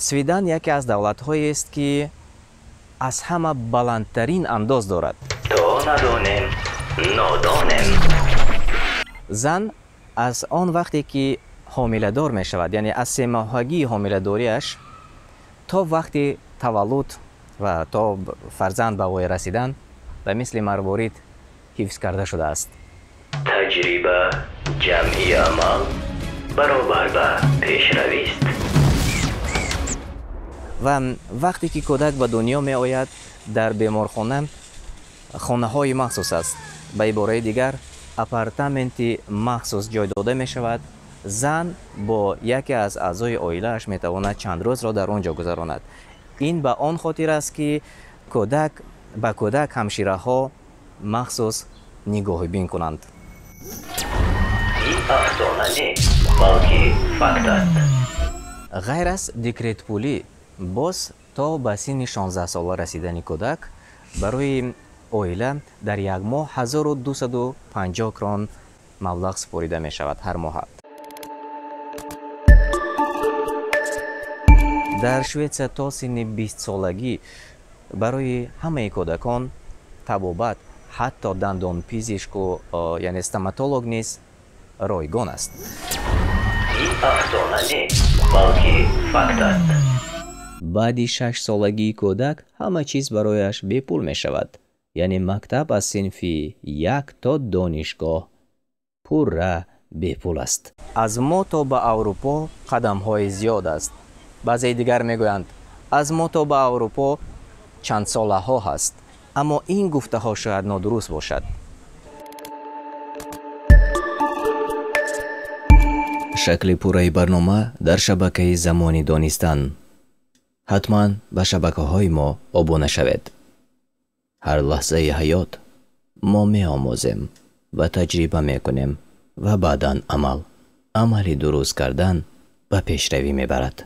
Свидан яке аз давлатҳоест, ки аз ҳама баландтарин андоз дорад. То надонем, нодонем. Зан аз он вақте ки ҳомиладор мешавад, яъне аз семоҳагии ҳомиладориаш то вақти таваллуд ва то фарзанд ба воя расидан, ба мисли марворид ҳифз карда шудааст. Таҷриба ҷамъи амал баробар ба пешравист. Ва вақте ки кӯдак ба дунё меояд, дар беморхона хонаҳои махсус аст. Ба ибораи дигар, апартаменти махсус ҷой дода мешавад. Зан бо яке аз аъзои оилааш метавонад чанд рӯзро дар он ҷо гузаронад. Ин ба он хотир аст, ки кӯдак ба кӯдак ҳамшираҳо махсус нигоҳубин кунанд. Ин афсона нест, балки факт аст. Ғайр аз декретпулӣ, боз то ба синни 16 сола расидани кӯдак барои оила дар як моҳ 1250 крон маблағ супорида мешавад ҳар моҳа. Дар Шветсия то синни 20 солагӣ барои ҳамаи кӯдакон табобат, ҳатто дандонпизишку, яъне стоматолог низ ройгон аст. Ин афсона нест, балки факт аст. Баъди 6 солагии кӯдак ҳама чиз барояш бепул мешавад. Яъне мактаб аз синфи 1 то донишгоҳ пурра бепул аст. Аз мо то ба Аврупо қадамҳои зиёд аст. Баъзеи дигар мегӯянд, аз мо то ба Аврупо чанд солаҳо ҳаст. Аммо ин гуфтаҳо шояд нодуруст бошад. Шакли пурраи барнома дар шабакаи Замони Донистан. Ҳатман ба шабакаҳои мо обуна шавед. Ҳар лаҳзаи ҳаёт мо меомӯзем ва таҷриба мекунем ва баъдан амал. Амали дуруст кардан ба пешравӣ мебарад.